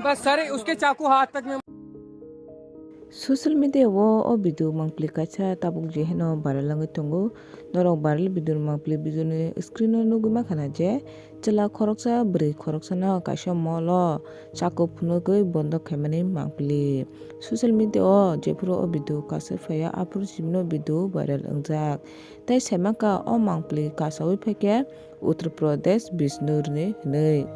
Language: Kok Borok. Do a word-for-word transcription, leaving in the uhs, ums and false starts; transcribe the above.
बस सर, उसके चाकू हाथ तक में। Social media o o video mangpili kaisa tabuk je heno viral wngwi tongo. Norok viral video mangpili video ni screen o nugwi mankha na je chwla khoroksa bwrwi khoroksa no kaisa mall o chaku phunugwi bondok khaimani mangpili. Social media o jephuru o video kasui phaiya aphuru simi no video viral wngjak. Tei saimanka o mangpili kasaui phaikhe Uttar Pradesh Bishnur ni hwnwi.